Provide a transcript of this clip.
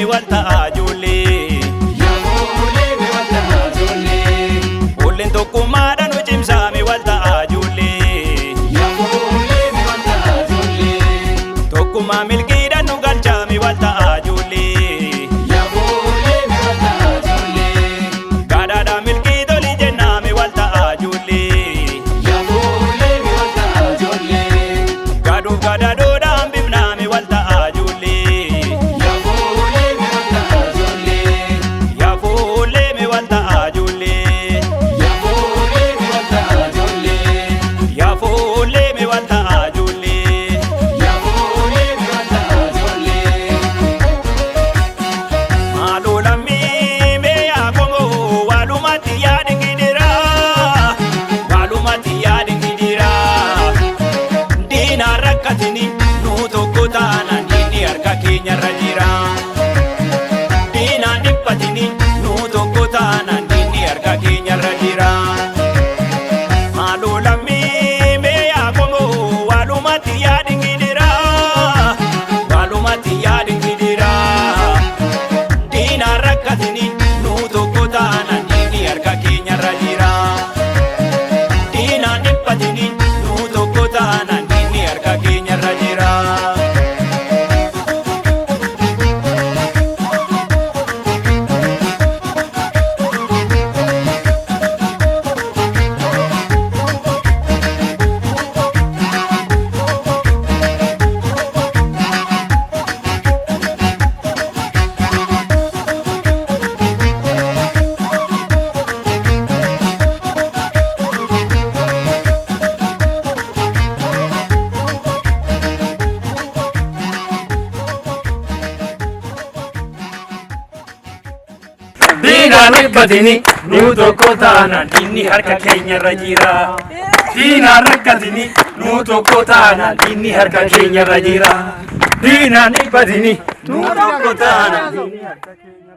wal ta'aa ijoollee. Fuulleen tokkummaadhaan nu cimsaa mi wal ta'aa ijoollee. Tokkummaa milkiidhaan nu galchaa mi wal ta'aa ijoollee. Gaadhaadhaan milkii toli jennaa mi wal ta'aa ijoollee. Gaaduuf gaadhaadhoodhaan bifnaa mi wal ta'aa ijoollee. Yaa fuullee mi wal ta'aa ijoollee. Yaa fuullee mi wal ta'aa ijoollee. Maaloo lammii mee yaa qomoo walumatti yaadin gidiraa. Walumatti yaadin gidiraa. Diinaan rakkatini nu tokko taanaan diinni harka keenyarra jira. Diinaan dhiphatini nu tokko taanaan diinni harka keenyarra jira. Maaloo lammii mee yaa qomoo walumatti yaadin gidiraa. Walumatti yaadin gidiraa. Diinaan rakkatini nu tokko taanaan diinni harka keenyarra jira. Diinaan dhiphatini nu tokko taanaan diinni harka keenyarra jira. Diinaan dhiphatini nu tokko taanaan diinni harka keenyarra jira. Diinaan rakkatini nu tokko taanaan diinni harka keenyarra jira. Diinaan dhiphatini nu tokko taanaan diinni harka keenyarra.